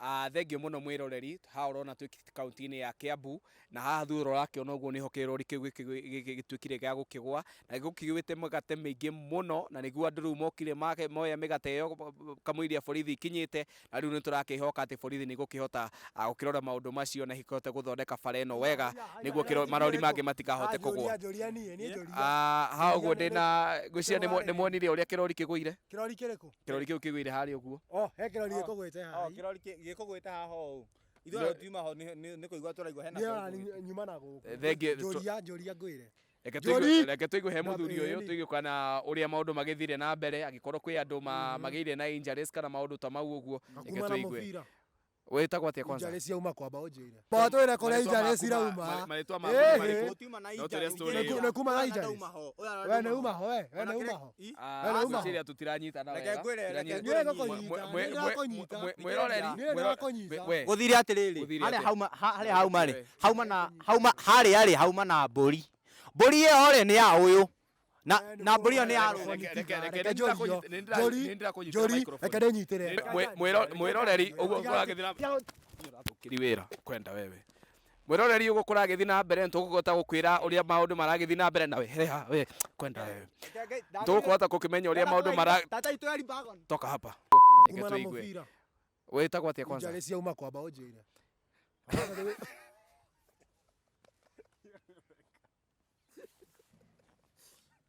Ah, thengio mũno mwĩroreri, haha ũrona twĩ kaunti-inĩ ya Kiambu, na haha thutha ũrakĩona ũguo nĩho kĩrori kĩu gĩtuĩkire gĩa gũkĩgwa, na gĩgũkĩgwĩte mĩgate mĩingĩ mũno, na nĩguo andũ rĩu mokire moya mĩgate ĩyo kamũiria borithi ikinyĩte, na rĩu nĩtũrakĩhoka atĩ borithi nĩigũkĩhota gũkĩrora maũndũ macio na ikĩhote gũthondeka bara ĩno wega, nĩguo marori mangĩ matikahote kũgwa. Ah, haha ũguo ndĩna, ngwĩciria nĩmuonire ũrĩa kĩrori kĩgũire? Kĩrori kĩrĩkũ? Kĩrori kĩu kĩgũire harĩa ũguo. Oh, he kĩrori gĩkũgwĩte haha. Oh, kĩrori gĩkũgwĩte haha ũũ. Ithuĩ ona tiuma ho nĩ kũigua tũraigua hena Niĩ kĩrori ona gĩkũgwĩte. nyuma na gũkũ. Thengiũ. Njũria, njũria ngwĩre. Reke Njũri! tũigue reke tũigue he Na- mũthuri ũyũ ĩni. tũigue kana ũrĩa maũndũ magĩthire na mbere angĩkorwo kwĩ andũ ma, magĩire na injuries kana maũndũ ta mau ũguo reke Kuma na tũigue. mũbira. Wĩtagwo atĩa kwanza? Injury ciauma kwamba ũnjĩre. Ba twĩre kũrĩa Marĩtwa injury maku ma- cirauma. marĩtwa maku Ĩhĩ. nĩ marĩkũ? Gũtiuma na No tũrĩa injury. story Nĩ ku- ĩyo. nĩ kuma na Ũyũ injuries. ndauma ho, ũyũ We nĩ ndauma uma ho. ho we, we Ona nĩ kĩrĩa- uma ho. I? Ah, We nĩ uma ho. ngwĩciria tũtiranyitana Reke wega. ngwĩre, reke Tũtiranyitana. Niĩ ngwĩre nĩngũkũnyita, Mwe- niĩ mwe- ndĩrakũnyita. mwĩroreri, Niĩ ndĩrakũnyita. we. Gũthire atĩrĩrĩ, Gũthire harĩa atĩa? hauma harĩa hauma rĩ, We. hauma na hauma harĩa rĩ hauma na mbũri. Mbũri ĩyo rĩ nĩ ya ũyũ. Na We nĩ na mbũri ĩyo nĩ ya mũndũ rũĩ. Reke- reke- reke- Reke nĩ njũrio. ndĩrakũnyita- Njũri, nĩ ndĩrakũnyitĩra njũri, microphone. reke ndĩnyitĩre. Mwĩroreri ũguo kũragĩthiĩ na ũrathũkĩri wĩra kwenda wewe mwĩroreri ũguo kũragĩthiĩ na mbere nĩtũkũhota gũkwĩra ũrĩa maũndũ maragĩthiĩ na mbere nawe he haha we kwenda wewe nĩtũkũhota gũkĩmenya ũrĩa maũndũ mara Tata itũ ya Bagon. toka hapa reke Kuma na tũigue mũbira. wĩtagwo atĩa kwanza Injury ciauma kwamba ũnjĩre.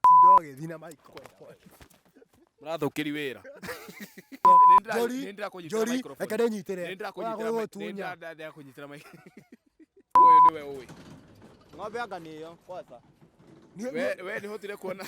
Tinda ũgĩthiĩ na microphone. Mũrathũkĩri wĩra. Njũri, Nĩ ndĩrakũnyitĩra njũri, microphone. reke ndĩnyitĩre. Nĩ ndĩrakũnyitĩra Ũragũgũtunya. nĩ ndĩrakũnyitĩra mic. Ũyũ nĩwe ũĩ. Ng'ombe anga nĩ ĩyo kwanza. Niĩ- We nĩ hotire kuona.